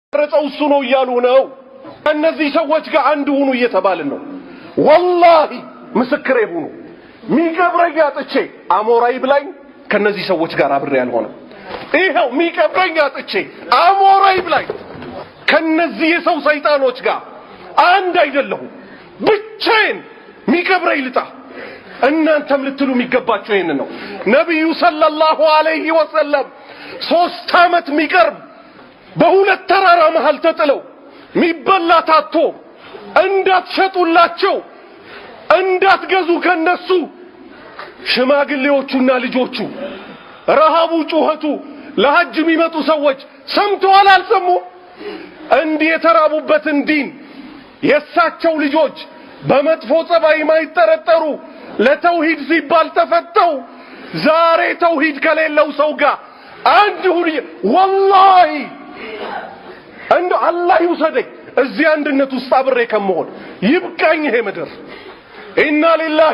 የቀረጸው እሱ ነው እያሉ ነው። ከእነዚህ ሰዎች ጋር አንድ ሁኑ እየተባልን ነው። ወላሂ ምስክሬ ሁኑ። ሚቀብረኝ አጥቼ አሞራ ይብላኝ ከእነዚህ ሰዎች ጋር አብሬ አልሆነም። ይኸው ሚቀብረኝ አጥቼ አሞራ ይብላኝ ከነዚህ የሰው ሰይጣኖች ጋር አንድ አይደለሁም። ብቻዬን ሚቀብረኝ ልጣ። እናንተም ልትሉ የሚገባቸው ይህን ነው። ነቢዩ ሰለላሁ ዐለይሂ ወሰለም 3 ዓመት ሚቀርብ በሁለት ተራራ መሃል ተጥለው ሚበላ ታቶ እንዳትሸጡላቸው እንዳትገዙ ከነሱ ሽማግሌዎቹና ልጆቹ ረሃቡ ጩኸቱ ለሐጅ የሚመጡ ሰዎች ሰምተዋል አልሰሙ? እንዲህ የተራቡበትን ዲን የእሳቸው ልጆች በመጥፎ ጸባይ ማይጠረጠሩ ለተውሂድ ሲባል ተፈተው ዛሬ ተውሂድ ከሌለው ሰው ጋር አንድ ሁን። ወላሂ እንደ አላህ ይውሰደኝ እዚህ አንድነት ውስጥ አብሬ ከመሆን ይብቃኝ ይሄ ምድር። ኢና ሊላሂ።